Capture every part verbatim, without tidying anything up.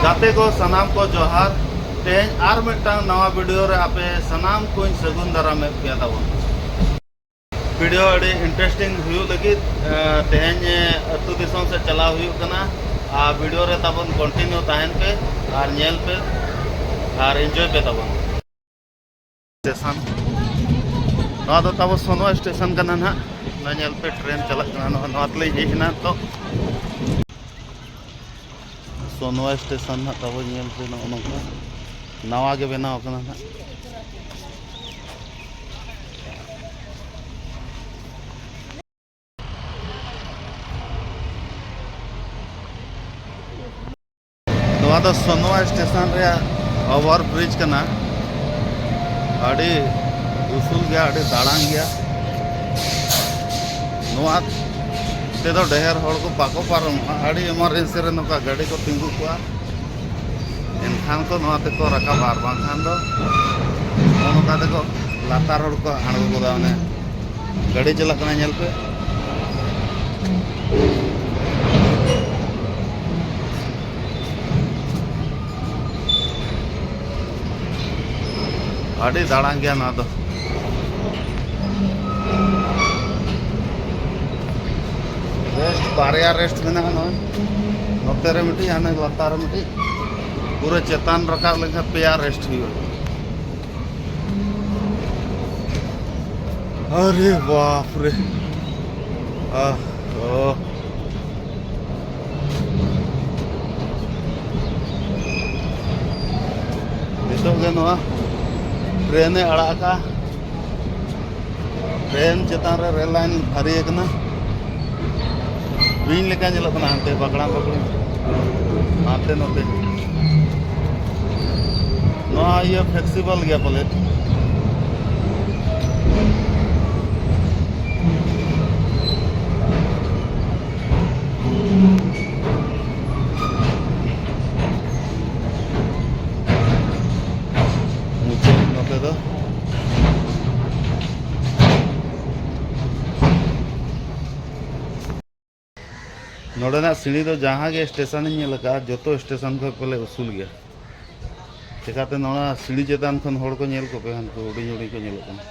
ᱜᱟᱛᱮ ᱠᱚ ᱥᱟᱱᱟᱢ ᱠᱚ ᱡᱚᱦᱟᱨ᱾ ᱛᱮᱦᱮᱧ ᱟᱨ ᱢᱤᱫᱴᱟᱝ ᱱᱟᱣᱟ ᱵᱷᱤᱰᱤᱭᱳ ᱨᱮ ᱟᱯᱮ ᱥᱟᱱᱟᱢ ᱠᱚᱧ ᱥᱟᱹᱜᱩᱱ ᱫᱟᱨᱟᱢᱮᱫ ᱯᱮᱭᱟ ᱛᱟᱵᱚᱱ᱾ ᱵᱷᱤᱰᱤᱭᱳ ᱟᱹᱰᱤ ᱤᱱᱴᱟᱨᱮᱥᱴᱤᱝ ᱦᱩᱭᱩᱜ ᱞᱟᱹᱜᱤᱫ, ᱮ, ᱛᱮᱦᱮᱧ, ᱮ, ᱟᱹᱛᱩ ᱫᱤᱥᱚᱢ ᱥᱮᱫ ᱪᱟᱞᱟᱣ ᱦᱩᱭᱩᱜ ᱠᱟᱱᱟ᱾ ᱟᱨ ᱵᱷᱤᱰᱤᱭᱳ ᱨᱮ ᱛᱟᱵᱚᱱ ᱠᱚᱱᱴᱤᱱᱤᱭᱩ ᱛᱟᱦᱮᱱ ᱯᱮ ᱟᱨ ᱧᱮᱞ ᱯᱮ ᱟᱨ ᱮᱱᱡᱚᱭ ᱯᱮ ᱛᱟᱵᱚᱱ᱾ ᱥᱴᱮᱥᱚᱱ, ᱱᱚᱣᱟ ᱫᱚ ᱛᱟᱵᱚ ᱥᱚᱱᱣᱟ ᱥᱴᱮᱥᱚᱱ ᱠᱟᱱᱟ ᱱᱟᱦᱟᱜ᱾ ᱱᱚᱣᱟ ᱧᱮᱞ ᱯᱮ, ᱴᱨᱮᱱ ᱪᱟᱞᱟᱜ ᱠᱟᱱᱟ᱾ ᱱᱚᱣᱟ, ᱱᱚᱣᱟ ᱛᱮᱞᱤᱧ ᱦᱮᱡ ᱮᱱᱟ ᱱᱤᱛᱚᱜ᱾ ᱥᱚᱱᱣᱟ ᱥᱴᱮᱥᱚᱱ ᱱᱟᱦᱟᱜ ᱛᱟᱵᱚ ᱧᱮᱞ ᱯᱮ, ᱱᱚᱜᱼᱚ ᱱᱚᱝᱠᱟ ᱱᱟᱣᱟ ᱜᱮ ᱵᱮᱱᱟᱣ ᱠᱟᱱᱟ ᱱᱟᱦᱟᱜ᱾ ᱱᱚᱣᱟ ᱫᱚ ᱥᱚᱱᱣᱟ ᱥᱴᱮᱥᱚᱱ ᱨᱮᱭᱟᱜ ᱳᱵᱷᱟᱨ ᱵᱨᱤᱡᱽ ᱠᱟᱱᱟ᱾ ᱟᱹᱰᱤ ᱩᱥᱩᱞ ᱜᱮᱭᱟ, ᱟᱹᱰᱤ ᱫᱟᱲᱟᱝ ᱜᱮᱭᱟ᱾ ᱱᱚᱣᱟ ᱛᱮᱫᱚ ᱰᱷᱮᱨ ᱦᱚᱲ ᱠᱚ ᱵᱟᱠᱚ ᱯᱟᱨᱚᱢᱚᱜᱼᱟ᱾ ᱟᱹᱰᱤ ᱮᱢᱟᱨᱡᱮᱱᱥᱤ ᱨᱮ ᱱᱚᱝᱠᱟ ᱜᱟᱹᱰᱤ ᱠᱚ ᱛᱤᱸᱜᱩ ᱠᱚᱜᱼᱟ, ᱮᱱᱠᱷᱟᱱ ᱠᱚ ᱱᱚᱣᱟ ᱛᱮᱠᱚ ᱨᱟᱠᱟᱵᱟ, ᱟᱨ ᱵᱟᱝᱠᱷᱟᱱ ᱫᱚ ᱱᱚᱜᱼᱚ ᱱᱚᱝᱠᱟ ᱛᱮᱠᱚ ᱞᱟᱛᱟᱨ ᱦᱚᱲ ᱠᱚ ᱟᱬᱜᱚ ᱜᱚᱫᱟ᱾ ᱚᱱᱮ ᱜᱟᱹᱰᱤ ᱪᱟᱞᱟᱜ ᱠᱟᱱᱟ, ᱧᱮᱞ ᱯᱮ᱾ ᱟᱹᱰᱤ ᱫᱟᱲᱟᱝ ᱜᱮᱭᱟ ᱱᱚᱣᱟ ᱫᱚ᱾ ᱨᱮᱥᱴ, ᱵᱟᱨᱭᱟ ᱨᱮᱥᱴ ᱢᱮᱱᱟᱜᱼᱟ᱾ ᱱᱚᱜᱼᱚᱭ ᱱᱚᱛᱮ ᱨᱮ ᱢᱤᱫᱴᱤᱡ, ᱦᱟᱱᱮ ᱞᱟᱛᱟᱨ ᱨᱮ ᱢᱤᱫᱴᱤᱡ᱾ ᱯᱩᱨᱟᱹ ᱪᱮᱛᱟᱱ ᱨᱟᱠᱟᱵ ᱞᱮᱱᱠᱷᱟᱱ ᱯᱮᱭᱟ ᱨᱮᱥᱴ ᱦᱩᱭᱩᱜᱼᱟ᱾ ᱟᱨᱮ ᱵᱟᱯ ᱨᱮ, ᱟᱦ, ᱚ᱾ ᱱᱤᱛᱚᱜ ᱜᱮ ᱱᱚᱣᱟ ᱴᱨᱮᱱ ᱮ ᱟᱲᱟᱜ ᱟᱠᱟᱫᱼᱟ᱾ ᱴᱨᱮᱱ ᱪᱮᱛᱟᱱ ᱨᱮ ᱨᱮᱞ ᱞᱟᱭᱤᱱ ᱵᱷᱟᱹᱨᱤ ᱟᱠᱟᱱᱟ᱾ ᱵᱤᱧ ᱞᱮᱠᱟ ᱧᱮᱞᱚᱜ ᱠᱟᱱᱟ, ᱦᱟᱱᱛᱮ ᱵᱟᱠᱲᱟᱢ ᱵᱟᱠᱲᱤ, ᱦᱟᱱᱛᱮ ᱱᱚᱛᱮ᱾ ᱱᱚᱣᱟ ᱤᱭᱟᱹ ᱯᱷᱞᱮᱠᱥᱤᱵᱚᱞ ᱜᱮᱭᱟ ᱯᱟᱞᱮᱫ᱾ ᱢᱩᱪᱟᱹᱫ ᱱᱚᱛᱮ ᱫᱚ᱾ ᱱᱚᱰᱮᱱᱟᱜ ᱥᱤᱲᱤ ᱫᱚ ᱡᱟᱦᱟᱸ ᱜᱮ ᱥᱴᱮᱥᱚᱱᱤᱧ ᱧᱮᱞ ᱟᱠᱟᱫᱼᱟ, ᱡᱚᱛᱚ ᱥᱴᱮᱥᱚᱱ ᱠᱷᱚᱱ ᱯᱟᱞᱮ ᱩᱥᱩᱞ ᱜᱮᱭᱟ᱾ ᱪᱮᱠᱟᱛᱮ ᱱᱚᱣᱟ ᱥᱤᱲᱤ ᱪᱮᱛᱟᱱ ᱠᱷᱚᱱ ᱦᱚᱲ ᱠᱚ ᱧᱮᱞ ᱠᱚᱯᱮ, ᱦᱟᱱᱠᱩ ᱦᱩᱰᱤᱧ ᱦᱩᱰᱤᱧ ᱠᱚ ᱧᱮᱞᱚᱜ ᱠᱟᱱᱟ᱾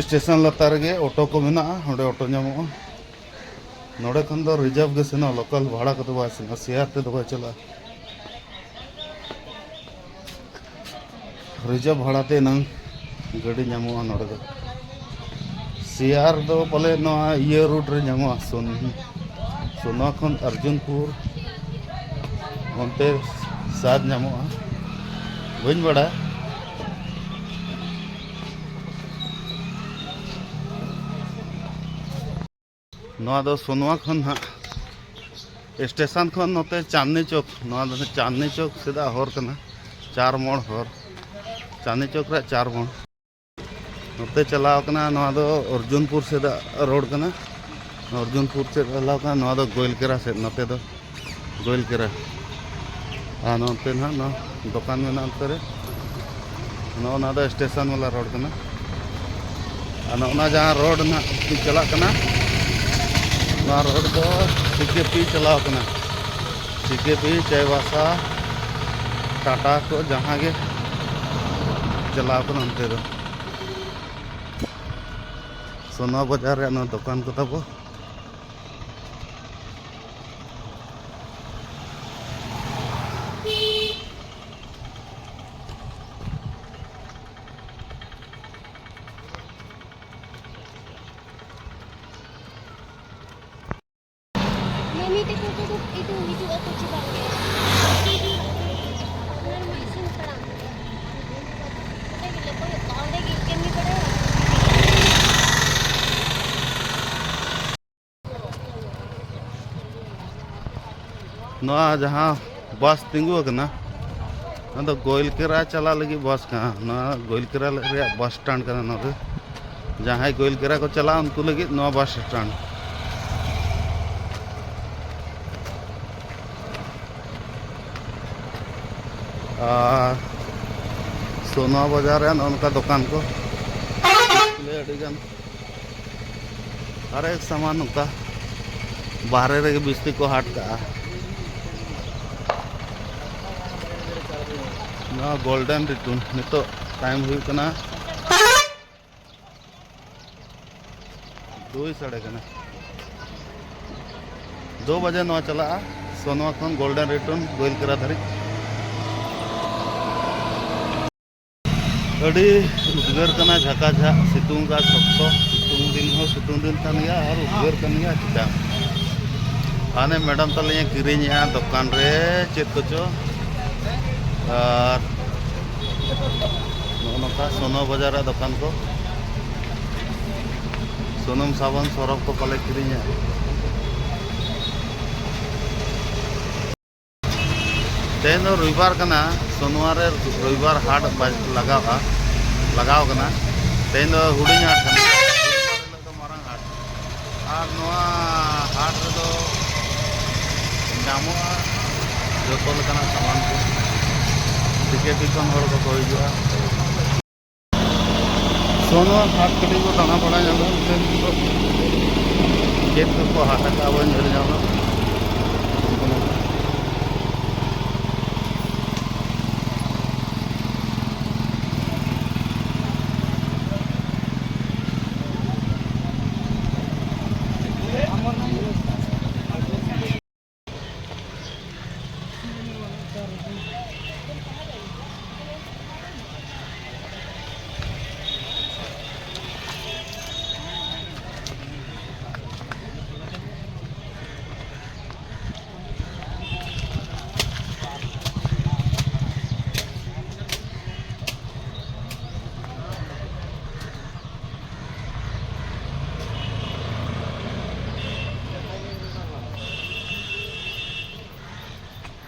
ᱥᱴᱮᱥᱚᱱ ᱞᱟᱛᱟᱨ ᱨᱮᱜᱮ ᱚᱴᱳ ᱠᱚ ᱢᱮᱱᱟᱜᱼᱟ, ᱚᱸᱰᱮ ᱚᱴᱳ ᱧᱟᱢᱚᱜᱼᱟ᱾ ᱱᱚᱰᱮ ᱠᱷᱚᱱ ᱫᱚ ᱨᱤᱡᱟᱨᱵᱷ ᱜᱮ ᱥᱮᱱᱚᱜᱼᱟ, ᱞᱳᱠᱟᱞ ᱵᱷᱟᱲᱟ ᱠᱚᱫᱚ ᱵᱟᱭ ᱥᱮᱱᱚᱜᱼᱟ, ᱥᱮᱭᱟᱨ ᱛᱮᱫᱚ ᱵᱟᱭ ᱪᱟᱞᱟᱜᱼᱟ᱾ ᱨᱤᱡᱟᱨᱵᱷ ᱵᱷᱟᱲᱟ ᱛᱮ ᱮᱱᱟᱝ ᱜᱟᱹᱰᱤ ᱧᱟᱢᱚᱜᱼᱟ ᱱᱚᱰᱮ ᱫᱚ᱾ ᱥᱮᱭᱟᱨ ᱫᱚ ᱯᱟᱞᱮ ᱱᱚᱣᱟ ᱤᱭᱟᱹ ᱨᱳᱰ ᱨᱮ ᱧᱟᱢᱚᱜᱼᱟ, ᱥᱳᱱ-, ᱥᱳᱱᱟ ᱠᱷᱚᱱ ᱚᱨᱡᱩᱱᱯᱩᱨ ᱚᱱᱛᱮ ᱥᱟᱫ ᱧᱟᱢᱚᱜᱼᱟ, ᱵᱟᱹᱧ ᱵᱟᱲᱟᱭᱟ᱾ ᱱᱚᱣᱟ ᱫᱚ ᱥᱳᱱᱣᱟ ᱠᱷᱚᱱ ᱦᱟᱸᱜ, ᱥᱴᱮᱥᱚᱱ ᱠᱷᱚᱱ ᱱᱚᱛᱮ ᱪᱟᱸᱫᱱᱤ ᱪᱚᱠ, ᱱᱚᱣᱟ ᱫᱚ ᱪᱟᱸᱫᱱᱤ ᱪᱚᱠ ᱥᱮᱫᱟᱜ ᱦᱚᱨ ᱠᱟᱱᱟ, ᱪᱟᱨ ᱢᱳᱲ ᱦᱚᱨ, ᱪᱟᱸᱫᱱᱤ ᱪᱚᱠ ᱨᱮᱭᱟᱜ ᱪᱟᱨ ᱢᱳᱲ᱾ ᱱᱚᱛᱮ ᱪᱟᱞᱟᱣ ᱠᱟᱱᱟ, ᱱᱚᱣᱟ ᱫᱚ ᱚᱨᱡᱩᱱᱯᱩᱨ ᱥᱮᱫᱟᱜ ᱨᱳᱰ ᱠᱟᱱᱟ᱾ ᱚᱨᱡᱩᱱᱯᱩᱨ ᱥᱮᱫ ᱪᱟᱞᱟᱣ ᱠᱟᱱᱟ, ᱱᱚᱣᱟ ᱫᱚ ᱜᱳᱭᱞᱠᱮᱨᱟ ᱥᱮᱫ, ᱱᱚᱛᱮ ᱫᱚ ᱜᱳᱭᱞᱠᱮᱨᱟ᱾ ᱟᱨ ᱱᱚᱛᱮ ᱱᱟᱦᱟᱜ ᱱᱚᱣᱟ ᱫᱚᱠᱟᱱ ᱢᱮᱱᱟᱜᱼᱟ ᱱᱚᱛᱮ ᱨᱮ᱾ ᱱᱚᱜᱼᱚ ᱱᱚᱣᱟ ᱫᱚ ᱥᱴᱮᱥᱚᱱ ᱵᱟᱞᱟ ᱨᱳᱰ ᱠᱟᱱᱟ᱾ ᱟᱨ ᱱᱚᱜᱼᱚ ᱱᱟ ᱡᱟᱦᱟᱸ ᱨᱳᱰ ᱱᱟᱦᱟᱜ ᱪᱟᱞᱟᱜ ᱠᱟᱱᱟ, ᱱᱚᱣᱟ ᱨᱳᱰ ᱫᱚ ᱥᱤ ᱠᱮ ᱯᱤ ᱪᱟᱞᱟᱣ ᱠᱟᱱᱟ᱾ ᱥᱤ ᱠᱮ ᱯᱤ, ᱪᱟᱭᱵᱟᱥᱟ, ᱴᱟᱴᱟ ᱠᱚ ᱡᱟᱦᱟᱸ ᱜᱮ ᱪᱟᱞᱟᱣ ᱠᱟᱱᱟ ᱚᱱᱛᱮ ᱫᱚ᱾ ᱥᱳᱱᱟ ᱵᱟᱡᱟᱨ ᱨᱮᱭᱟᱜ ᱱᱚᱣᱟ ᱫᱚᱠᱟᱱ ᱠᱚ ᱛᱟᱵᱚ᱾ ᱢᱤᱢᱤᱫ ᱛᱮᱠᱚ ᱫᱚ ᱤᱫᱩ ᱦᱤᱡᱩᱜ ᱟᱠᱚ ᱪᱮ ᱵᱟᱝ ᱜᱮ? ᱚᱱᱟ ᱢᱟ ᱤᱥᱤᱱ ᱠᱟᱲᱟᱝ᱾ ᱚᱸᱰᱮ ᱜᱮ ᱞᱮ ᱠᱚᱭᱚᱜ ᱠᱟᱜᱼᱟ, ᱚᱸᱰᱮ ᱜᱮ ᱠᱟᱹᱢᱤ ᱵᱟᱲᱟᱭᱟ᱾ ᱱᱚᱣᱟ ᱡᱟᱦᱟᱸ ᱵᱟᱥ ᱛᱤᱸᱜᱩ ᱟᱠᱟᱱᱟ, ᱱᱚᱣᱟ ᱫᱚ ᱜᱳᱭᱞᱠᱮᱨᱟ ᱪᱟᱞᱟᱜ ᱞᱟᱹᱜᱤᱫ ᱵᱟᱥ ᱠᱟᱱᱟ᱾ ᱱᱚᱣᱟ ᱜᱳᱭᱞᱠᱮᱨᱟ ᱨᱮᱭᱟᱜ ᱵᱟᱥ ᱥᱴᱮᱱᱰ ᱠᱟᱱᱟ ᱱᱚᱣᱟ ᱫᱚ᱾ ᱡᱟᱦᱟᱸᱭ ᱜᱳᱭᱞᱠᱮᱨᱟ ᱠᱚ ᱪᱟᱞᱟᱜᱼᱟ, ᱩᱱᱠᱩ ᱞᱟᱹᱜᱤᱫ ᱱᱚᱣᱟ ᱵᱟᱥ ᱥᱴᱮᱱᱰ᱾ ᱟᱨ ᱥᱳᱱᱟ ᱵᱟᱡᱟᱨ ᱨᱮ ᱱᱚᱜᱼᱚ ᱱᱚᱝᱠᱟ ᱫᱚᱠᱟᱱ ᱠᱚ, ᱟᱹᱰᱤ ᱜᱟᱱ ᱦᱟᱨᱮᱠ ᱥᱟᱢᱟᱱ ᱱᱚᱝᱠᱟ ᱵᱟᱦᱨᱮ ᱨᱮᱜᱮ ᱵᱤᱥᱛᱤ ᱠᱚ ᱦᱟᱴ ᱠᱟᱜᱼᱟ᱾ ᱱᱚᱣᱟ ᱜᱳᱞᱰᱮᱱ ᱨᱤᱴᱩᱱ ᱱᱤᱛᱚᱜ ᱴᱟᱭᱤᱢ ᱦᱩᱭᱩᱜ ᱠᱟᱱᱟ ᱫᱩᱭ ᱥᱟᱰᱮ ᱠᱟᱱᱟ, ᱫᱩ ᱵᱟᱡᱮ ᱱᱚᱣᱟ ᱪᱟᱞᱟᱜᱼᱟ ᱥᱚᱱᱣᱟ ᱠᱷᱚᱱ ᱜᱳᱞᱰᱮᱱ ᱨᱤᱴᱩᱱ ᱜᱳᱭᱞᱠᱮᱨᱟ ᱫᱷᱟᱹᱨᱤᱡ᱾ ᱟᱹᱰᱤ ᱩᱫᱽᱜᱟᱹᱨ ᱠᱟᱱᱟ, ᱡᱷᱟᱠᱟ ᱡᱷᱟᱠ ᱥᱤᱛᱩᱝ ᱠᱟᱱᱟ ᱥᱚᱠᱛᱚ᱾ ᱥᱤᱛᱩᱝ ᱫᱤᱱ ᱦᱚᱸ ᱥᱤᱛᱩᱝ ᱫᱤᱱ ᱠᱟᱱ ᱜᱮᱭᱟ ᱟᱨ ᱩᱫᱽᱜᱟᱹᱨ ᱠᱟᱱ ᱜᱮᱭᱟ ᱪᱮᱛᱟᱱ᱾ ᱦᱟᱱᱮ ᱢᱮᱰᱟᱢ ᱛᱟᱞᱤᱧ ᱮ ᱠᱤᱨᱤᱧᱮᱜᱼᱟ ᱫᱚᱠᱟᱱ ᱨᱮ ᱪᱮᱫ ᱠᱚᱪᱚ, ᱟᱨ ᱱᱚᱜᱼᱚ ᱱᱚᱝᱠᱟ ᱥᱚᱱᱚ ᱵᱟᱡᱟᱨ ᱨᱮ ᱫᱚᱠᱟᱱ ᱠᱚ, ᱥᱩᱱᱩᱢ ᱥᱟᱵᱚᱱ ᱥᱚᱨᱚᱯ ᱠᱚ ᱯᱟᱞᱮ ᱠᱤᱨᱤᱧᱟ᱾ ᱛᱮᱦᱮᱧ ᱫᱚ ᱨᱚᱵᱤᱵᱟᱨ ᱠᱟᱱᱟ, ᱥᱚᱱᱣᱟᱨ ᱨᱮ ᱨᱚᱵᱤᱵᱟᱨ ᱦᱟᱴ ᱵᱟᱡ-, ᱞᱟᱜᱟᱣᱼᱟ, ᱞᱟᱜᱟᱣ ᱠᱟᱱᱟ᱾ ᱛᱮᱦᱮᱧ ᱫᱚ ᱦᱩᱰᱤᱧ ᱦᱟᱴ ᱠᱟᱱᱟ, ᱥᱚᱱᱣᱟᱨ ᱦᱤᱞᱳᱜ ᱫᱚ ᱢᱟᱨᱟᱝ ᱦᱟᱴ᱾ ᱟᱨ ᱱᱚᱣᱟ ᱦᱟᱴ ᱨᱮᱫᱚ ᱧᱟᱢᱚᱜᱼᱟ ᱡᱚᱛᱚ ᱞᱮᱠᱟᱱᱟᱜ ᱥᱟᱢᱟᱱ ᱠᱚ᱾ ᱰᱤ ᱠᱮ ᱯᱤ ᱠᱷᱚᱱ ᱦᱚᱲ ᱠᱚᱠᱚ ᱦᱤᱡᱩᱜᱼᱟ᱾ ᱥᱚᱱᱣᱟ ᱦᱟᱴ ᱠᱟᱹᱴᱤᱡ ᱵᱚ ᱫᱟᱬᱟ ᱵᱟᱲᱟ ᱧᱚᱜᱟ, ᱚᱱᱛᱮ ᱱᱤᱛᱚᱜ ᱪᱮᱫ ᱠᱚᱠᱚ ᱦᱟᱴ ᱟᱠᱟᱫᱼᱟ ᱵᱚᱱ ᱧᱮᱞ ᱧᱚᱜᱟ᱾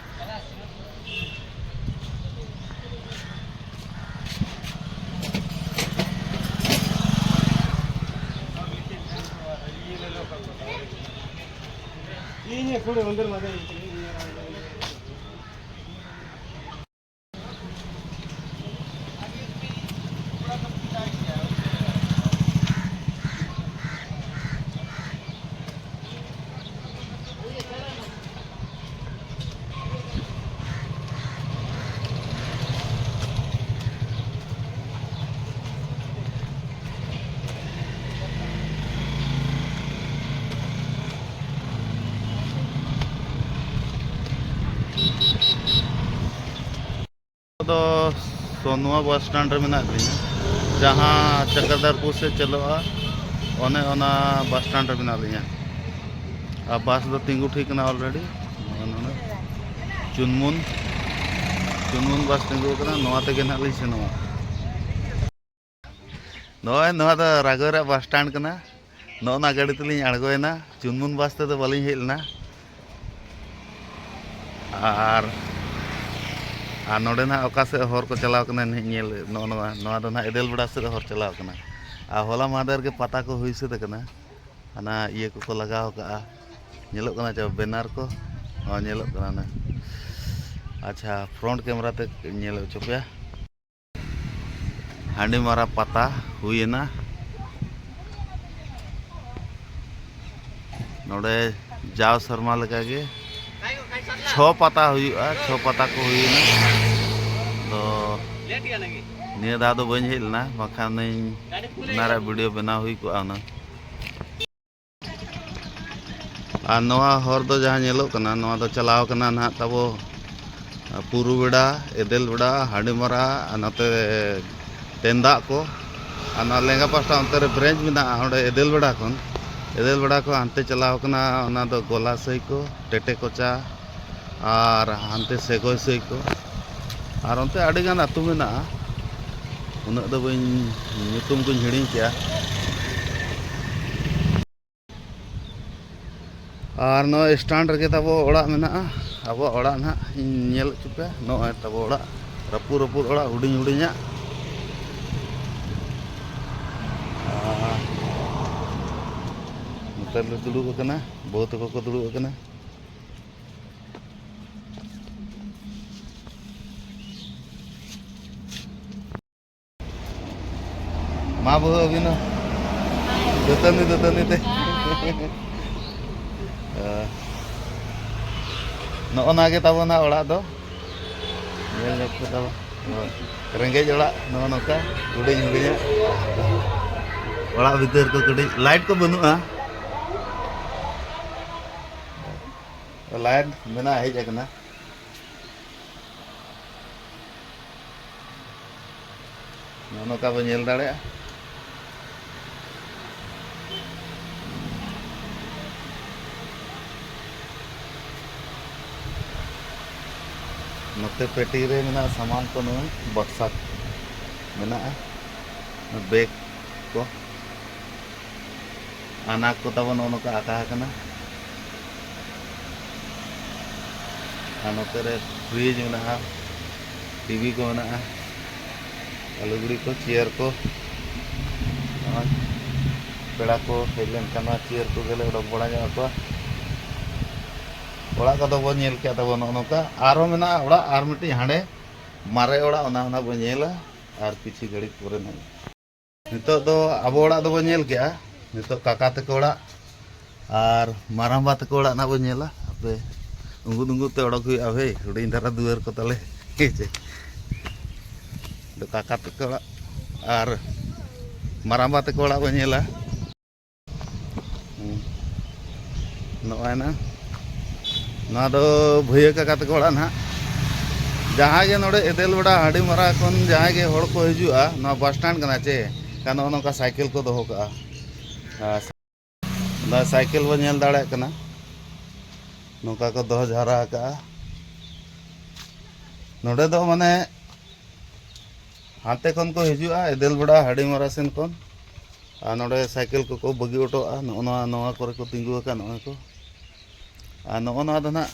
ᱛᱚ ᱥᱚᱱᱩᱣᱟ ᱵᱟᱥ ᱥᱴᱮᱱᱰ ᱨᱮ ᱢᱮᱱᱟᱜ ᱞᱤᱧᱟ, ᱡᱟᱦᱟᱸ ᱪᱟᱠᱨᱫᱟᱨᱯᱩᱨ ᱥᱮᱫ ᱪᱟᱞᱟᱜᱼᱟ, ᱚᱱᱮ ᱚᱱᱟ ᱵᱟᱥ ᱥᱴᱮᱱᱰ ᱨᱮ ᱢᱮᱱᱟᱜ ᱞᱤᱧᱟ᱾ ᱟᱨ ᱵᱟᱥ ᱫᱚ ᱛᱤᱸᱜᱩ ᱴᱷᱤᱠ ᱠᱟᱱᱟ already᱾ ᱱᱚᱜᱼᱚ ᱱᱚᱰᱮ ᱪᱩᱱᱢᱩᱱ, ᱪᱩᱱᱢᱩᱱ ᱵᱟᱥ ᱛᱤᱸᱜᱩ ᱟᱠᱟᱱᱟ, ᱱᱚᱣᱟ ᱛᱮᱜᱮ ᱱᱟᱦᱟᱜ ᱞᱤᱧ ᱥᱮᱱᱚᱜᱼᱟ᱾ ᱱᱚᱜᱼᱚᱭ ᱱᱚᱣᱟ ᱫᱚ ᱨᱟᱜᱚᱭᱨᱟᱜ ᱵᱟᱥ ᱥᱴᱮᱱᱰ ᱠᱟᱱᱟ᱾ ᱱᱚᱜᱼᱚ ᱱᱟ ᱜᱟᱹᱰᱤ ᱛᱮᱞᱤᱧ ᱟᱬᱜᱚᱭᱮᱱᱟ, ᱪᱩᱱᱢᱩᱱ ᱵᱟᱥ ᱛᱮᱫᱚ ᱵᱟᱹᱞᱤᱧ ᱦᱮᱡ ᱞᱮᱱᱟ᱾ ᱟᱨ ᱟᱨ ᱱᱚᱰᱮ ᱱᱟᱦᱟᱜ ᱚᱠᱟ ᱥᱮᱫ ᱦᱚᱨ ᱠᱚ ᱪᱟᱞᱟᱣ ᱠᱟᱱᱟ ᱱᱟᱦᱟᱜ ᱧᱮᱞ, ᱱᱚᱜᱼᱚ ᱱᱚᱣᱟ, ᱱᱚᱣᱟ ᱫᱚ ᱱᱟᱦᱟᱜ ᱮᱫᱮᱞᱵᱮᱲᱟ ᱥᱮᱫ ᱦᱚᱨ ᱪᱟᱞᱟᱣ ᱠᱟᱱᱟ᱾ ᱟᱨ ᱦᱚᱞᱟ ᱢᱟᱦᱫᱮᱨ ᱜᱮ ᱯᱟᱛᱟ ᱠᱚ ᱦᱩᱭ ᱥᱟᱹᱛ ᱟᱠᱟᱱᱟ᱾ ᱦᱟᱱᱟ ᱤᱭᱟᱹ ᱠᱚᱠᱚ ᱞᱟᱜᱟᱣ ᱠᱟᱜᱼᱟ, ᱧᱮᱞᱚᱜ ᱠᱟᱱᱟ ᱪᱮ ᱵᱮᱱᱟᱨ ᱠᱚ? ᱦᱚᱸ, ᱧᱮᱞᱚᱜ ᱠᱟᱱᱟ ᱱᱟ᱾ ᱟᱪᱪᱷᱟ, ᱯᱷᱨᱚᱱᱴ ᱠᱮᱢᱮᱨᱟ ᱛᱮ ᱧᱮᱞ ᱦᱚᱪᱚ ᱯᱮᱭᱟ᱾ ᱦᱟᱺᱰᱤᱢᱟᱨᱟ ᱯᱟᱛᱟ ᱦᱩᱭᱮᱱᱟ᱾ ᱱᱚᱰᱮ ᱡᱟᱣ ᱥᱮᱨᱢᱟ ᱞᱮᱠᱟᱜᱮ ᱪᱷᱚ ᱯᱟᱛᱟ ᱦᱩᱭᱩᱜᱼᱟ, ᱪᱷᱚ ᱯᱟᱛᱟ ᱠᱚ ᱦᱩᱭᱮᱱᱟ᱾ ᱛᱚ ᱱᱤᱭᱟᱹ ᱫᱷᱟᱣ ᱫᱚ ᱵᱟᱹᱧ ᱦᱮᱡ ᱞᱮᱱᱟ, ᱵᱟᱝᱠᱷᱟᱱ ᱤᱧ ᱚᱱᱟ ᱨᱮᱭᱟᱜ ᱵᱷᱤᱰᱤᱭᱳ ᱵᱮᱱᱟᱣ ᱦᱩᱭ ᱠᱚᱜᱼᱟ ᱦᱩᱱᱟᱹᱝ᱾ ᱟᱨ ᱱᱚᱣᱟ ᱦᱚᱨ ᱫᱚ ᱡᱟᱦᱟᱸ ᱧᱮᱞᱚᱜ ᱠᱟᱱᱟ, ᱱᱚᱣᱟ ᱫᱚ ᱪᱟᱞᱟᱣ ᱠᱟᱱᱟ ᱱᱟᱦᱟᱜ ᱛᱟᱵᱚ ᱯᱩᱨᱩ ᱵᱮᱲᱟ, ᱮᱫᱮᱞ ᱵᱮᱲᱟ, ᱦᱟᱺᱰᱤᱢᱟᱨᱟ, ᱟᱨ ᱱᱚᱛᱮ ᱛᱮᱱᱫᱟᱜ ᱠᱚ᱾ ᱟᱨ ᱱᱚᱣᱟ ᱞᱮᱸᱜᱟ ᱯᱟᱥᱴᱟ ᱚᱱᱛᱮ ᱨᱮ ᱵᱨᱮᱧᱪ ᱢᱮᱱᱟᱜᱼᱟ, ᱚᱸᱰᱮ ᱮᱫᱮᱞ ᱵᱮᱲᱟ ᱠᱷᱚᱱ, ᱮᱫᱮᱞ ᱵᱮᱲᱟ ᱠᱷᱚᱱ ᱦᱟᱱᱛᱮ ᱪᱟᱞᱟᱣ ᱠᱟᱱᱟ, ᱚᱱᱟ ᱫᱚ ᱜᱚᱞᱟ ᱥᱟᱹᱭ ᱠᱚ, ᱴᱮᱴᱮ ᱠᱚᱪᱟ, ᱟᱨ ᱦᱟᱱᱛᱮ ᱥᱮᱜᱚᱭ ᱥᱟᱹᱭ ᱠᱚ, ᱟᱨ ᱚᱱᱛᱮ ᱟᱹᱰᱤᱜᱟᱱ ᱟᱹᱛᱩ ᱢᱮᱱᱟᱜᱼᱟ, ᱩᱱᱟᱹᱜ ᱫᱚ ᱵᱟᱹᱧ, ᱧᱩᱛᱩᱢ ᱠᱚᱧ ᱦᱤᱲᱤᱧ ᱠᱮᱜᱼᱟ᱾ ᱟᱨ ᱱᱚᱜᱼᱚᱭ ᱥᱴᱮᱱᱰ ᱨᱮᱜᱮ ᱛᱟᱵᱚ ᱚᱲᱟᱜ ᱢᱮᱱᱟᱜᱼᱟ, ᱟᱵᱚᱣᱟᱜ ᱚᱲᱟᱜ ᱱᱟᱦᱟᱜ ᱤᱧ ᱧᱮᱞ ᱦᱚᱪᱚ ᱯᱮᱭᱟ᱾ ᱱᱚᱜᱼᱚᱭ ᱛᱟᱵᱚ ᱚᱲᱟᱜ, ᱨᱟᱹᱯᱩᱫ ᱨᱟᱹᱯᱩᱫ ᱚᱲᱟᱜ, ᱦᱩᱰᱤᱧ ᱦᱩᱰᱤᱧᱟᱜ᱾ ᱟᱨ ᱱᱚᱛᱮ ᱨᱮᱞᱮ ᱫᱩᱲᱩᱵ ᱟᱠᱟᱱᱟ, ᱵᱟᱹᱦᱩ ᱛᱟᱠᱚ ᱠᱚ ᱫᱩᱲᱩᱵ ᱟᱠᱟᱱᱟ᱾ ᱢᱟ ᱵᱟᱹᱦᱩ ᱟᱹᱵᱤᱱ ᱦᱚᱸ ᱫᱟᱹᱛᱟᱹᱱᱤ, ᱫᱟᱹᱛᱟᱹᱱᱤ ᱛᱮ᱾ ᱦᱮᱸ᱾ ᱱᱚᱜᱼᱚ ᱱᱟ ᱜᱮ ᱛᱟᱵᱚᱱᱟ ᱚᱲᱟᱜ ᱫᱚ᱾ ᱧᱮᱞ ᱧᱚᱜ ᱯᱮ ᱛᱟᱵᱚ᱾ ᱦᱳᱭ᱾ ᱨᱮᱸᱜᱮᱡ ᱚᱲᱟᱜ ᱱᱚᱜᱼᱚ ᱱᱚᱝᱠᱟ ᱦᱩᱰᱤᱧ ᱦᱩᱰᱤᱧᱟᱜ ᱚᱲᱟᱜ ᱵᱷᱤᱛᱟᱹᱨ ᱠᱚ ᱠᱟᱹᱴᱤᱡ ᱞᱟᱭᱤᱴ ᱠᱚ ᱵᱟᱹᱱᱩᱜᱼᱟ᱾ ᱞᱟᱭᱤᱴ ᱢᱮᱱᱟᱜ ᱦᱮᱡ ᱟᱠᱟᱱᱟ᱾ ᱱᱚᱜᱼᱚ ᱱᱚᱝᱠᱟ ᱵᱚᱱ ᱧᱮᱞ ᱫᱟᱲᱮᱭᱟᱜᱼᱟ᱾ ᱱᱚᱛᱮ ᱯᱮᱴᱤ ᱨᱮ ᱢᱮᱱᱟᱜᱼᱟ ᱥᱟᱢᱟᱱ ᱠᱚ, ᱱᱚᱜᱼᱚᱭ ᱵᱟᱠᱥᱟ ᱢᱮᱱᱟᱜᱼᱟ, ᱵᱮᱜᱽ ᱠᱚ᱾ ᱟᱱᱟᱡᱽ ᱠᱚ ᱛᱟᱵᱚᱱ ᱱᱚᱜᱼᱚ ᱱᱚᱝᱠᱟ ᱟᱠᱟ ᱟᱠᱟᱱᱟ᱾ ᱟᱨ ᱱᱚᱛᱮ ᱨᱮ ᱯᱷᱨᱤᱡᱽ ᱢᱮᱱᱟᱜᱼᱟ, ᱴᱤᱵᱷᱤ ᱠᱚ ᱢᱮᱱᱟᱜᱼᱟ, ᱟᱨ ᱞᱩᱜᱽᱲᱤ ᱠᱚ, ᱪᱮᱭᱟᱨ ᱠᱚ᱾ ᱱᱚᱜᱼᱚᱭ ᱯᱮᱲᱟ ᱠᱚ ᱦᱮᱡ ᱞᱮᱱᱠᱷᱟᱱ ᱱᱚᱣᱟ ᱪᱮᱭᱟᱨ ᱠᱚᱜᱮ ᱞᱮ ᱚᱰᱚᱠ ᱵᱟᱲᱟ ᱧᱚᱜ ᱟᱠᱚᱣᱟ᱾ ᱚᱲᱟᱜ ᱠᱚᱫᱚ ᱵᱚᱱ ᱧᱮᱞ ᱠᱮᱜᱼᱟ ᱛᱟᱵᱚᱱ ᱱᱚᱜᱼᱚ ᱱᱚᱝᱠᱟ᱾ ᱟᱨᱦᱚᱸ ᱢᱮᱱᱟᱜᱼᱟ ᱚᱲᱟᱜ ᱟᱨ ᱢᱤᱫᱴᱤᱡ ᱦᱟᱸᱰᱮ ᱢᱟᱨᱮ ᱚᱲᱟᱜ, ᱚᱱᱟ ᱦᱚᱸ ᱱᱟᱜ ᱵᱚᱱ ᱧᱮᱞᱟ ᱟᱨ ᱠᱤᱪᱷᱩ ᱜᱷᱟᱹᱲᱤᱡ ᱯᱚᱨᱮ ᱱᱟᱜ᱾ ᱱᱤᱛᱚᱜ ᱫᱚ ᱟᱵᱚ ᱚᱲᱟᱜ ᱫᱚᱵᱚ ᱧᱮᱞ ᱠᱮᱜᱼᱟ, ᱱᱤᱛᱚᱜ ᱠᱟᱠᱟ ᱛᱟᱠᱚ ᱚᱲᱟᱜ ᱟᱨ ᱢᱟᱨᱟᱝᱵᱟ ᱛᱟᱠᱚ ᱚᱲᱟᱜ ᱱᱟᱜ ᱵᱚ ᱧᱮᱞᱟ᱾ ᱦᱟᱯᱮ, ᱩᱸᱜᱩᱫ ᱩᱸᱜᱩᱫ ᱛᱮ ᱚᱰᱚᱠ ᱦᱩᱭᱩᱜᱼᱟ ᱵᱷᱟᱹᱭ, ᱦᱩᱰᱤᱧ ᱫᱷᱟᱨᱟ ᱫᱩᱣᱟᱹᱨ ᱠᱚ ᱛᱟᱞᱮ᱾ ᱦᱮᱸ ᱪᱮ? ᱱᱤᱛᱚᱜ ᱠᱟᱠᱟ ᱛᱟᱠᱚ ᱚᱲᱟᱜ ᱟᱨ ᱢᱟᱨᱟᱝᱵᱟ ᱛᱟᱠᱚ ᱚᱲᱟᱜ ᱵᱚ ᱧᱮᱞᱟ᱾ ᱦᱩᱸ᱾ ᱱᱚᱜᱼᱚᱭ ᱱᱟ, ᱱᱚᱣᱟ ᱫᱚ ᱵᱷᱟᱹᱭᱟᱹ ᱠᱟᱠᱟ ᱛᱟᱠᱚ ᱚᱲᱟᱜ ᱱᱟᱦᱟᱜ᱾ ᱡᱟᱦᱟᱸᱭ ᱜᱮ ᱱᱚᱰᱮ ᱮᱫᱮᱞᱵᱮᱲᱟ ᱦᱟᱺᱰᱤᱢᱟᱨᱟ ᱠᱷᱚᱱ ᱡᱟᱦᱟᱸᱭ ᱜᱮ ᱦᱚᱲ ᱠᱚ ᱦᱤᱡᱩᱜᱼᱟ, ᱱᱚᱣᱟ ᱵᱟᱥ ᱥᱴᱮᱱᱰ ᱠᱟᱱᱟ ᱪᱮ, ᱠᱷᱟᱱ ᱱᱚᱜᱼᱚ ᱱᱚᱝᱠᱟ ᱥᱟᱭᱠᱮᱞ ᱠᱚ ᱫᱚᱦᱚ ᱠᱟᱜᱼᱟ᱾ ᱟᱨ ᱱᱚᱣᱟ ᱥᱟᱭᱠᱮᱞ ᱵᱚᱱ ᱧᱮᱞ ᱫᱟᱲᱮᱭᱟᱜ ᱠᱟᱱᱟ, ᱱᱚᱝᱠᱟ ᱠᱚ ᱫᱚᱦᱚ ᱡᱟᱣᱨᱟ ᱟᱠᱟᱜᱼᱟ᱾ ᱱᱚᱰᱮ ᱫᱚ ᱢᱟᱱᱮ ᱦᱟᱱᱛᱮ ᱠᱷᱚᱱ ᱠᱚ ᱦᱤᱡᱩᱜᱼᱟ, ᱮᱫᱮᱞᱵᱮᱲᱟ ᱦᱟᱺᱰᱤᱢᱟᱨᱟ ᱥᱮᱱ ᱠᱷᱚᱱ᱾ ᱟᱨ ᱱᱚᱰᱮ ᱥᱟᱭᱠᱮᱞ ᱠᱚᱠᱚ ᱵᱟᱹᱜᱤ ᱦᱚᱴᱚᱣᱟᱜᱼᱟ᱾ ᱱᱚᱜᱼᱚ ᱱᱚᱣᱟ, ᱱᱚᱣᱟ ᱠᱚᱨᱮ ᱠᱚ ᱛᱤᱸᱜᱩ ᱟᱠᱟᱱ ᱱᱚᱜᱼᱚᱭ ᱠᱚ᱾ ᱟᱨ ᱱᱚᱜᱼᱚ ᱱᱚᱣᱟ ᱫᱚ ᱱᱟᱜ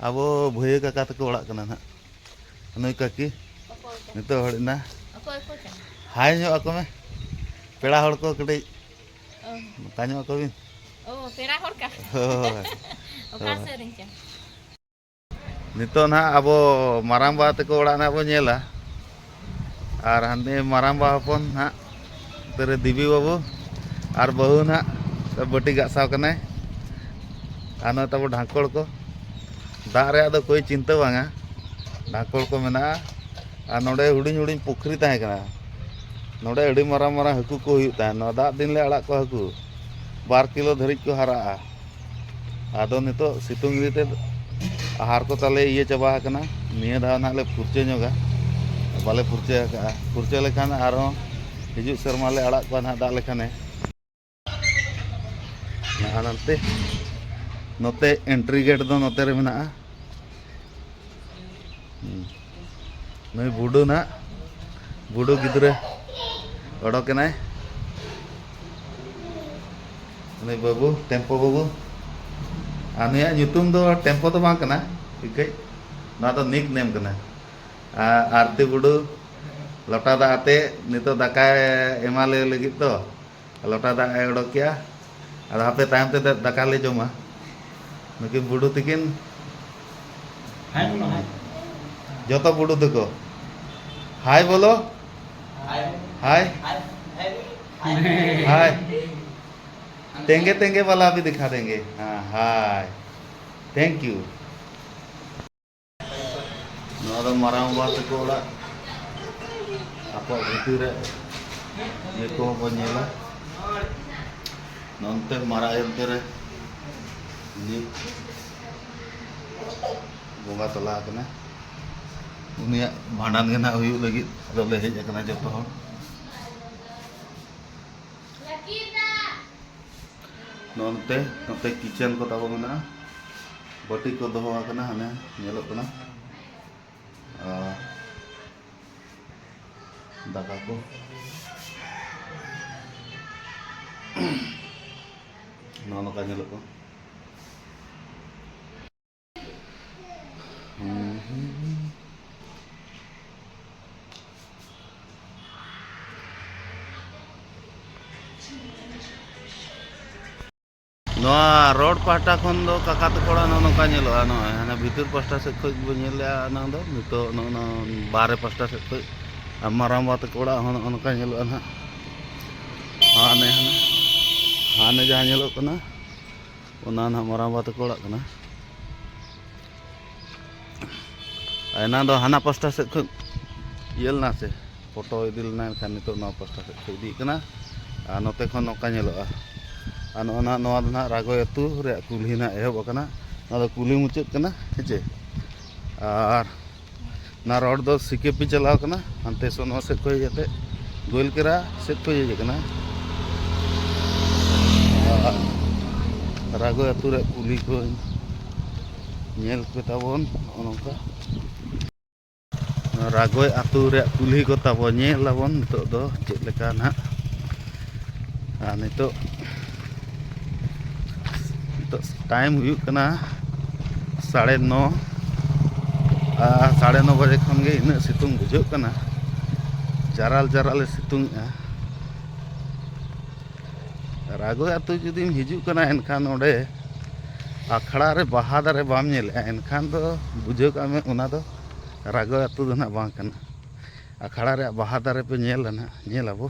ᱟᱵᱚ ᱵᱷᱟᱹᱭᱟᱹ ᱠᱟᱠᱟ ᱛᱟᱠᱚ ᱚᱲᱟᱜ ᱠᱟᱱᱟ ᱱᱟᱜ᱾ ᱱᱩᱭ ᱠᱟᱹᱠᱤ ᱚᱠᱚᱭ ᱠᱚ? ᱱᱤᱛᱚᱜ ᱦᱚᱲ ᱮᱱᱟ᱾ ᱚᱠᱚᱭ ᱠᱚ ᱠᱟᱱᱟ? ᱦᱟᱭ ᱧᱚᱜ ᱟᱠᱚ ᱢᱮ, ᱯᱮᱲᱟ ᱦᱚᱲ ᱠᱚ ᱠᱟᱹᱴᱤᱡ ᱚ᱾ ᱱᱚᱝᱠᱟ ᱧᱚᱜ ᱟᱠᱚ ᱵᱤᱱ᱾ ᱚ, ᱯᱮᱲᱟ ᱦᱚᱲ ᱠᱟ? ᱦᱳᱭ᱾ ᱚᱠᱟ ᱦᱳᱭ᱾ ᱥᱮᱫ ᱨᱮᱱ ᱪᱚ? ᱱᱤᱛᱚᱜ ᱱᱟᱦᱟᱜ ᱟᱵᱚ ᱢᱟᱨᱟᱝᱵᱟ ᱛᱟᱠᱚ ᱚᱲᱟᱜ ᱱᱟᱦᱟᱜ ᱵᱚᱱ ᱧᱮᱞᱟ᱾ ᱟᱨ ᱦᱟᱱᱮ ᱢᱟᱨᱟᱝᱵᱟ ᱦᱚᱯᱚᱱ ᱱᱟᱦᱟᱜ, ᱱᱚᱛᱮ ᱨᱮ ᱫᱮᱵᱤ ᱵᱟᱹᱵᱩ ᱟᱨ ᱵᱟᱹᱦᱩ ᱱᱟᱦᱟᱜ ᱵᱟᱹᱴᱤ ᱜᱟᱥᱟᱣ ᱠᱟᱱᱟᱭ᱾ ᱟᱨ ᱱᱚᱜᱼᱚᱭ ᱛᱟᱵᱚ ᱰᱷᱟᱝᱠᱚᱲ ᱠᱚ᱾ ᱫᱟᱜ ᱨᱮᱭᱟᱜ ᱫᱚ ᱠᱳᱭ ᱪᱤᱱᱛᱟᱹ ᱵᱟᱝᱟ, ᱰᱷᱟᱝᱠᱚᱲ ᱠᱚ ᱢᱮᱱᱟᱜᱼᱟ᱾ ᱟᱨ ᱱᱚᱰᱮ ᱦᱩᱰᱤᱧ ᱦᱩᱰᱤᱧ ᱯᱩᱠᱷᱨᱤ ᱛᱟᱦᱮᱸ ᱠᱟᱱᱟ, ᱱᱚᱰᱮ ᱟᱹᱰᱤ ᱢᱟᱨᱟᱝ ᱢᱟᱨᱟᱝ ᱦᱟᱹᱠᱩ ᱠᱚ ᱦᱩᱭᱩᱜ ᱛᱟᱦᱮᱸᱫ᱾ ᱱᱚᱣᱟ ᱫᱟᱜ ᱫᱤᱱ ᱞᱮ ᱟᱲᱟᱜ ᱠᱚᱣᱟ ᱦᱟᱹᱠᱩ, ᱵᱟᱨ ᱠᱤᱞᱳ ᱫᱷᱟᱹᱨᱤᱡ ᱠᱚ ᱦᱟᱨᱟᱜᱼᱟ᱾ ᱟᱫᱚ ᱱᱤᱛᱚᱜ ᱥᱤᱛᱩᱝ ᱤᱫᱤᱛᱮ ᱟᱦᱟᱨ ᱠᱚ ᱛᱟᱞᱮ ᱤᱭᱟᱹ ᱪᱟᱵᱟ ᱟᱠᱟᱱᱟ᱾ ᱱᱤᱭᱟᱹ ᱫᱷᱟᱣ ᱱᱟᱦᱟᱜ ᱞᱮ ᱯᱷᱩᱨᱪᱟᱹ ᱧᱚᱜᱟ᱾ ᱵᱟᱞᱮ ᱯᱷᱩᱨᱪᱟᱹ ᱟᱠᱟᱫᱼᱟ᱾ ᱯᱷᱩᱨᱪᱟᱹ ᱞᱮᱠᱷᱟᱱ ᱟᱨᱦᱚᱸ ᱦᱤᱡᱩᱜ ᱥᱮᱨᱢᱟ ᱞᱮ ᱟᱲᱟᱜ ᱠᱚᱣᱟ ᱱᱟᱦᱟᱜ ᱫᱟᱜ ᱞᱮᱠᱷᱟᱱᱮ᱾ ᱱᱟᱦᱟᱜ ᱱᱚᱱᱛᱮ, ᱱᱚᱛᱮ entry gate ᱫᱚ ᱱᱚᱛᱮ ᱨᱮ ᱢᱮᱱᱟᱜᱼᱟ᱾ ᱦᱩᱸ᱾ ᱱᱩᱭ ᱵᱩᱰᱩ ᱱᱟᱦᱟᱜ, ᱵᱩᱰᱩ ᱜᱤᱫᱽᱨᱟᱹ ᱚᱰᱚᱠᱮᱱᱟᱭ᱾ ᱩᱱᱤ ᱵᱟᱹᱵᱩ, ᱴᱮᱢᱯᱳ ᱵᱟᱹᱵᱩ᱾ ᱟᱨ ᱱᱩᱭᱟᱜ ᱧᱩᱛᱩᱢ ᱫᱚ ᱴᱮᱢᱯᱳ ᱫᱚ ᱵᱟᱝ ᱠᱟᱱᱟ, ᱤᱠᱟᱹᱡ᱾ ᱱᱚᱣᱟ ᱫᱚ nick name ᱠᱟᱱᱟ᱾ ᱟᱨ ᱟᱨᱛᱤ ᱵᱩᱰᱩ ᱞᱚᱴᱟ ᱫᱟᱜ ᱟᱛᱮ ᱱᱤᱛᱚᱜ ᱫᱟᱠᱟᱭ ᱮᱢᱟᱞᱮ ᱞᱟᱹᱜᱤᱫ ᱛᱚ, ᱞᱚᱴᱟ ᱫᱟᱜ ᱮ ᱚᱰᱚᱠ ᱠᱮᱜᱼᱟ᱾ ᱟᱫᱚ ᱦᱟᱯᱮ ᱛᱟᱭᱚᱢ ᱛᱮ ᱫᱟ-, ᱫᱟᱠᱟ ᱞᱮ ᱡᱚᱢᱟ᱾ ᱱᱩᱠᱤᱱ ᱵᱩᱰᱩ ᱛᱤᱠᱤᱱ᱾ ᱦᱟᱭ ᱵᱚᱞᱚ, ᱦᱟᱭ᱾ ᱡᱚᱛᱚ ᱵᱩᱰᱩ ᱛᱟᱠᱚ᱾ ᱦᱟᱭ ᱵᱚᱞᱚ᱾ ᱦᱟᱭ᱾ ᱦᱟᱭ᱾ ᱦᱟᱭ᱾ ᱦᱟᱭ᱾ तेंगे तेंगे वाला भी दिखा देंगे। हाँ, हाय। Thank you। ᱱᱚᱣᱟ ᱫᱚ ᱢᱟᱨᱟᱝ ᱵᱟᱵᱟ ᱛᱟᱠᱚ ᱚᱲᱟᱜ᱾ ᱟᱠᱚᱣᱟᱜ ᱵᱷᱤᱛᱤᱨ ᱨᱮ ᱱᱤᱭᱟᱹ ᱠᱚᱦᱚᱸ ᱵᱚᱱ ᱧᱮᱞᱟ᱾ ᱱᱚᱱᱛᱮ ᱢᱟᱨᱟᱝ ᱟᱭᱳ ᱚᱱᱛᱮ ᱨᱮ ᱩᱱᱤ ᱵᱚᱸᱜᱟ ᱛᱟᱞᱟ ᱟᱠᱟᱱᱟ᱾ ᱩᱱᱤᱭᱟᱜ ᱵᱷᱟᱸᱰᱟᱱ ᱜᱮ ᱱᱟᱦᱟᱜ ᱦᱩᱭᱩᱜ ᱞᱟᱹᱜᱤᱫ ᱟᱫᱚ ᱞᱮ ᱦᱮᱡ ᱟᱠᱟᱱᱟ ᱡᱚᱛᱚ ᱦᱚᱲ᱾ ᱱᱚᱱᱛᱮ, ᱱᱚᱛᱮ kitchen ᱠᱚ ᱛᱟᱵᱚ ᱢᱮᱱᱟᱜᱼᱟ᱾ ᱵᱟᱹᱴᱤ ᱠᱚ ᱫᱚᱦᱚ ᱟᱠᱟᱱᱟ, ᱦᱟᱱᱮ ᱧᱮᱞᱚᱜ ᱠᱟᱱᱟ᱾ ᱟᱨ ᱫᱟᱠᱟ ᱠᱚ ᱱᱚᱜᱼᱚ ᱱᱚᱝᱠᱟ ᱧᱮᱞᱚᱜ ᱠᱟᱱᱟ᱾ ᱱᱚᱣᱟ road ᱯᱟᱦᱴᱟ ᱠᱷᱚᱱ ᱫᱚ ᱠᱟᱠᱟ ᱛᱟᱠᱚ ᱚᱲᱟᱜ ᱱᱚᱜᱼᱚ ᱱᱚᱝᱠᱟ ᱧᱮᱞᱚᱜᱼᱟ᱾ ᱱᱚᱜᱼᱚᱭ ᱦᱟᱱᱟ ᱵᱷᱤᱛᱤᱨ ᱯᱟᱦᱴᱟ ᱥᱮᱫ ᱠᱷᱚᱱ ᱵᱚᱱ ᱧᱮᱞ ᱞᱮᱜᱼᱟ, ᱚᱱᱟ ᱫᱚ ᱱᱤᱛᱚᱜ ᱱᱚᱜᱼᱚ ᱱᱚᱣᱟ ᱵᱟᱦᱨᱮ ᱯᱟᱦᱴᱟ ᱥᱮᱫ ᱠᱷᱚᱱ᱾ ᱟᱨ ᱢᱟᱨᱟᱝᱵᱟ ᱛᱟᱠᱚ ᱚᱲᱟᱜ ᱦᱚᱸ ᱱᱚᱜᱼᱚ ᱱᱚᱝᱠᱟ ᱧᱮᱞᱚᱜᱼᱟ ᱱᱟᱦᱟᱜ᱾ ᱦᱟᱱᱮ, ᱦᱟᱱᱮ, ᱦᱟᱱᱮ ᱡᱟᱦᱟᱸ ᱧᱮᱞᱚᱜ ᱠᱟᱱᱟ, ᱚᱱᱟ ᱱᱟᱦᱟᱜ ᱢᱟᱨᱟᱝᱵᱟ ᱛᱟᱠᱚ ᱚᱲᱟᱜ ᱠᱟᱱᱟ᱾ ᱟᱨ ᱮᱱᱟᱝ ᱫᱚ ᱦᱟᱱᱟ ᱯᱟᱥᱴᱟ ᱥᱮᱫ ᱠᱷᱚᱱ ᱤᱭᱟᱹ ᱞᱮᱱᱟ ᱥᱮ, ᱯᱷᱳᱴᱳ ᱤᱫᱤ ᱞᱮᱱᱟ, ᱮᱱᱠᱷᱟᱱ ᱱᱤᱛᱚᱜ ᱱᱚᱣᱟ ᱯᱟᱥᱴᱟ ᱥᱮᱫ ᱠᱷᱚᱱ ᱤᱫᱤᱜ ᱠᱟᱱᱟ᱾ ᱟᱨ ᱱᱚᱛᱮ ᱠᱷᱚᱱ ᱱᱚᱝᱠᱟ ᱧᱮᱞᱚᱜᱼᱟ᱾ ᱟᱨ ᱱᱚᱜᱼᱚ ᱱᱟ, ᱱᱚᱣᱟ ᱫᱚ ᱱᱟᱦᱟᱜ ᱨᱟᱜᱚᱭ ᱟᱹᱛᱩ ᱨᱮᱭᱟᱜ ᱠᱩᱞᱦᱤ ᱱᱟᱦᱟᱜ ᱮᱦᱚᱵ ᱟᱠᱟᱱᱟ᱾ ᱱᱚᱣᱟ ᱫᱚ ᱠᱩᱞᱦᱤ ᱢᱩᱪᱟᱹᱫ ᱠᱟᱱᱟ, ᱦᱮᱸ ᱪᱮ? ᱟᱨ ᱚᱱᱟ ᱨᱳᱰ ᱫᱚ ᱥᱤᱠᱮᱯᱤ ᱪᱟᱞᱟᱣ ᱠᱟᱱᱟ, ᱦᱟᱱᱛᱮ ᱥᱚᱱᱚ ᱥᱮᱫ ᱠᱷᱚᱱ ᱦᱮᱡ ᱠᱟᱛᱮ ᱜᱳᱭᱞᱠᱮᱨᱟ ᱥᱮᱫ ᱠᱷᱚᱱ ᱦᱮᱡ ᱠᱟᱱᱟ᱾ ᱟᱨ ᱨᱟᱜᱚᱭ ᱟᱹᱛᱩ ᱨᱮᱭᱟᱜ ᱠᱩᱞᱦᱤ ᱠᱚ ᱧᱮᱞ ᱯᱮ ᱛᱟᱵᱚᱱ, ᱱᱚᱜᱼᱚ ᱱᱚᱝᱠᱟ᱾ ᱨᱟᱜᱚᱭ ᱟᱹᱛᱩ ᱨᱮᱭᱟᱜ ᱠᱩᱞᱦᱤ ᱠᱚ ᱛᱟᱵᱚ ᱧᱮᱞ ᱟᱵᱚᱱ ᱱᱤᱛᱚᱜ ᱫᱚ ᱪᱮᱫ ᱞᱮᱠᱟ ᱱᱟᱦᱟᱜ᱾ ᱟᱨ ᱱᱤᱛᱚᱜ, ᱱᱤᱛᱚᱜ ᱴᱟᱭᱤᱢ ᱦᱩᱭᱩᱜ ᱠᱟᱱᱟ ᱥᱟᱲᱮ ᱱᱚ᱾ ᱟᱨ ᱥᱟᱲᱮ ᱱᱚ ᱵᱟᱡᱮ ᱠᱷᱚᱱ ᱜᱮ ᱤᱱᱟᱹᱜ ᱥᱤᱛᱩᱝ ᱵᱩᱡᱷᱟᱹᱜ ᱠᱟᱱᱟ, ᱡᱟᱨᱟᱞ ᱡᱟᱨᱟᱞᱮ ᱥᱤᱛᱩᱝ ᱮᱜᱼᱟ᱾ ᱨᱟᱜᱚᱭ ᱟᱹᱛᱩ ᱡᱩᱫᱤᱢ ᱦᱤᱡᱩᱜ ᱠᱟᱱᱟ, ᱮᱱᱠᱷᱟᱱ ᱚᱸᱰᱮ ᱟᱠᱷᱲᱟ ᱨᱮ ᱵᱟᱦᱟ ᱫᱟᱨᱮ ᱵᱟᱢ ᱧᱮᱞᱮᱜᱼᱟ, ᱮᱱᱠᱷᱟᱱ ᱫᱚ ᱵᱩᱡᱷᱟᱹᱣ ᱠᱟᱜ ᱢᱮ ᱚᱱᱟ ᱫᱚ ᱨᱟᱜᱚᱭ ᱟᱹᱛᱩ ᱫᱚ ᱱᱟᱦᱟᱜ ᱵᱟᱝ ᱠᱟᱱᱟ᱾ ᱟᱠᱷᱲᱟ ᱨᱮᱭᱟᱜ ᱵᱟᱦᱟ ᱫᱟᱨᱮ ᱯᱮ ᱧᱮᱞᱟ ᱱᱟᱦᱟᱜ, ᱧᱮᱞ ᱟᱵᱚ,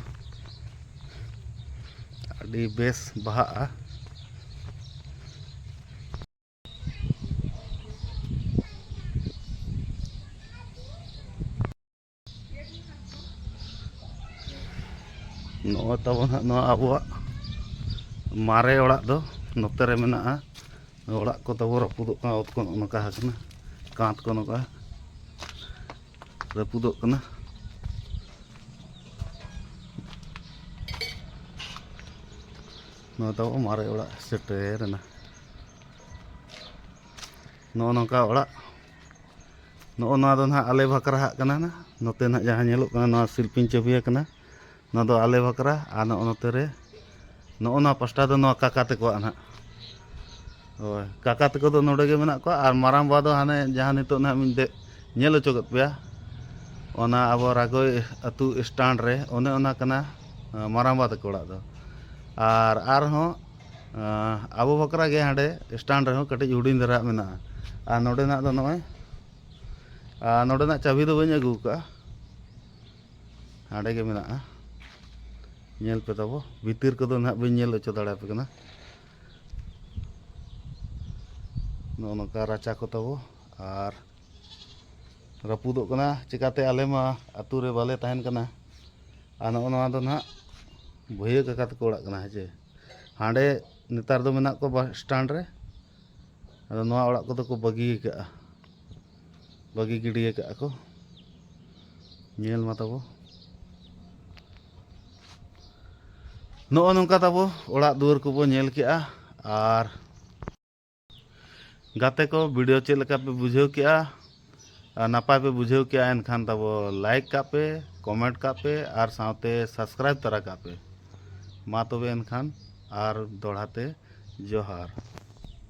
ᱟᱹᱰᱤ ᱵᱮᱥ ᱵᱟᱦᱟᱜᱼᱟ᱾ ᱱᱚᱜᱼᱚᱭ ᱛᱟᱵᱚᱱ ᱦᱟᱸᱜ ᱱᱚᱣᱟ ᱟᱵᱚᱣᱟᱜ ᱢᱟᱨᱮ ᱚᱲᱟᱜ ᱫᱚ ᱱᱚᱛᱮ ᱨᱮ ᱢᱮᱱᱟᱜᱼᱟ᱾ ᱚᱲᱟᱜ ᱠᱚ ᱛᱟᱵᱚ ᱨᱟᱹᱯᱩᱫᱚᱜ ᱠᱟᱱᱟ, ᱚᱛ ᱠᱚ ᱱᱚᱜᱼᱚ ᱱᱚᱝᱠᱟ ᱟᱠᱟᱱᱟ, ᱠᱟᱸᱛ ᱠᱚ ᱱᱚᱝᱠᱟ ᱨᱟᱹᱯᱩᱫᱚᱜ ᱠᱟᱱᱟ᱾ ᱱᱚᱣᱟ ᱛᱟᱵᱚ ᱢᱟᱨᱮ ᱚᱲᱟᱜ ᱥᱮᱴᱮᱨ ᱮᱱᱟ᱾ ᱱᱚᱜᱼᱚ ᱱᱚᱝᱠᱟ ᱚᱲᱟᱜ, ᱱᱚᱜᱼᱚ ᱱᱚᱣᱟ ᱫᱚ ᱱᱟᱦᱟᱜ ᱟᱞᱮ ᱵᱟᱠᱷᱨᱟ ᱦᱟᱜ ᱠᱟᱱᱟ ᱱᱟᱦᱟᱜ᱾ ᱱᱚᱛᱮ ᱱᱟᱦᱟᱜ ᱡᱟᱦᱟᱸ ᱧᱮᱞᱚᱜ ᱠᱟᱱᱟ, ᱱᱚᱣᱟ ᱥᱤᱞᱯᱤᱧ ᱪᱟᱹᱵᱤ ᱟᱠᱟᱱᱟ, ᱱᱚᱣᱟ ᱫᱚ ᱟᱞᱮ ᱵᱟᱠᱷᱨᱟ᱾ ᱟᱨ ᱱᱚᱜᱼᱚ ᱱᱚᱛᱮ ᱨᱮ, ᱱᱚᱜᱼᱚ ᱱᱚᱣᱟ ᱯᱟᱥᱴᱟ ᱫᱚ ᱱᱚᱣᱟ ᱠᱟᱠᱟ ᱛᱟᱠᱚᱣᱟᱜ ᱱᱟᱦᱟᱜ᱾ ᱦᱳᱭ, ᱠᱟᱠᱟ ᱛᱟᱠᱚ ᱫᱚ ᱱᱚᱰᱮ ᱜᱮ ᱢᱮᱱᱟᱜ ᱠᱚᱣᱟ᱾ ᱟᱨ ᱢᱟᱨᱟᱝᱵᱟ ᱫᱚ ᱦᱟᱱᱮ ᱡᱟᱦᱟᱸ ᱱᱤᱛᱚᱜ ᱱᱟᱦᱟᱜ ᱢᱤᱫ ᱫᱮ-, ᱧᱮᱞ ᱦᱚᱪᱚ ᱠᱮᱫ ᱯᱮᱭᱟ, ᱚᱱᱟ ᱟᱵᱚ ᱨᱟᱜᱚᱭ ᱟᱹᱛᱩ ᱥᱴᱟᱱᱰ ᱨᱮ, ᱚᱱᱮ ᱚᱱᱟ ᱠᱟᱱᱟ, ᱟᱸ, ᱢᱟᱨᱟᱝᱵᱟ ᱛᱟᱠᱚ ᱚᱲᱟᱜ ᱫᱚ᱾ ᱟᱨ ᱟᱨᱦᱚᱸ, ᱟᱸ, ᱟᱵᱚ ᱵᱟᱠᱷᱨᱟ ᱜᱮ ᱦᱟᱸᱰᱮ ᱥᱴᱟᱱᱰ ᱨᱮᱦᱚᱸ ᱠᱟᱹᱴᱤᱡ ᱦᱩᱰᱤᱧ ᱫᱷᱟᱨᱟ ᱢᱮᱱᱟᱜᱼᱟ᱾ ᱟᱨ ᱱᱚᱰᱮᱱᱟᱜ ᱫᱚ ᱱᱚᱜᱼᱚᱭ, ᱟᱨ ᱱᱚᱰᱮᱱᱟᱜ ᱪᱟᱹᱵᱤ ᱫᱚ ᱵᱟᱹᱧ ᱟᱹᱜᱩ ᱟᱠᱟᱫᱼᱟ, ᱦᱟᱸᱰᱮ ᱜᱮ ᱢᱮᱱᱟᱜᱼᱟ᱾ ᱧᱮᱞ ᱯᱮ ᱛᱟᱵᱚ, ᱵᱷᱤᱛᱤᱨ ᱠᱚᱫᱚ ᱱᱟᱦᱟᱜ ᱵᱟᱹᱧ ᱧᱮᱞ ᱦᱚᱪᱚ ᱫᱟᱲᱮᱭᱟᱯᱮ ᱠᱟᱱᱟ᱾ ᱱᱚᱜᱼᱚ ᱱᱚᱝᱠᱟ ᱨᱟᱪᱟ ᱠᱚ ᱛᱟᱵᱚ, ᱟᱨ ᱨᱟᱹᱯᱩᱫᱚᱜ ᱠᱟᱱᱟ᱾ ᱪᱤᱠᱟᱹᱛᱮ ᱟᱞᱮ ᱢᱟ ᱟᱹᱛᱩ ᱨᱮ ᱵᱟᱞᱮ ᱛᱟᱦᱮᱱ ᱠᱟᱱᱟ᱾ ᱟᱨ ᱱᱚᱜᱼᱚ ᱱᱚᱣᱟ ᱫᱚ ᱱᱟᱦᱟᱜ ᱵᱷᱟᱹᱭᱟᱹ ᱠᱟᱠᱟ ᱛᱟᱠᱚ ᱚᱲᱟᱜ ᱠᱟᱱᱟ, ᱦᱮᱸ ᱪᱮ᱾ ᱦᱟᱸᱰᱮ ᱱᱮᱛᱟᱨ ᱫᱚ ᱢᱮᱱᱟᱜ ᱠᱚᱣᱟ ᱵᱟᱥ ᱥᱴᱮᱱᱰ ᱨᱮ, ᱟᱫᱚ ᱱᱚᱣᱟ ᱚᱲᱟᱜ ᱠᱚᱫᱚ ᱠᱚ ᱵᱟᱹᱜᱤ ᱟᱠᱟᱫᱼᱟ᱾ ᱵᱟᱹᱜᱤ ᱜᱤᱰᱤ ᱟᱠᱟᱫᱼᱟ ᱠᱚ᱾ ᱧᱮᱞ ᱢᱟ ᱛᱟᱵᱚ, ᱱᱚᱜᱼᱚ ᱱᱚᱝᱠᱟ ᱛᱟᱵᱚ ᱚᱲᱟᱜ ᱫᱩᱣᱟᱹᱨ ᱠᱚᱵᱚ ᱧᱮᱞ ᱠᱮᱜᱼᱟ᱾ ᱟᱨ ᱜᱟᱛᱮ ᱠᱚ, ᱵᱷᱤᱰᱤᱭᱳ ᱪᱮᱫ ᱞᱮᱠᱟ ᱯᱮ ᱵᱩᱡᱷᱟᱹᱣ ᱠᱮᱜᱼᱟ? ᱟᱨ ᱱᱟᱯᱟᱭ ᱯᱮ ᱵᱩᱡᱷᱟᱹᱣ ᱠᱮᱜᱼᱟ, ᱮᱱᱠᱷᱟᱱ ᱛᱟᱵᱚ ᱞᱟᱭᱤᱠ ᱠᱟᱜ ᱯᱮ, ᱠᱚᱢᱮᱱᱴ ᱠᱟᱜ ᱯᱮ ᱟᱨ ᱥᱟᱶᱛᱮ ᱥᱟᱵᱥᱠᱨᱟᱭᱤᱵ ᱛᱟᱨᱟ ᱠᱟᱜ ᱯᱮ᱾ ᱢᱟ ᱛᱚᱵᱮ ᱮᱱᱠᱷᱟᱱ ᱟᱨ ᱫᱚᱦᱲᱟ ᱛᱮ ᱡᱚᱦᱟᱨ᱾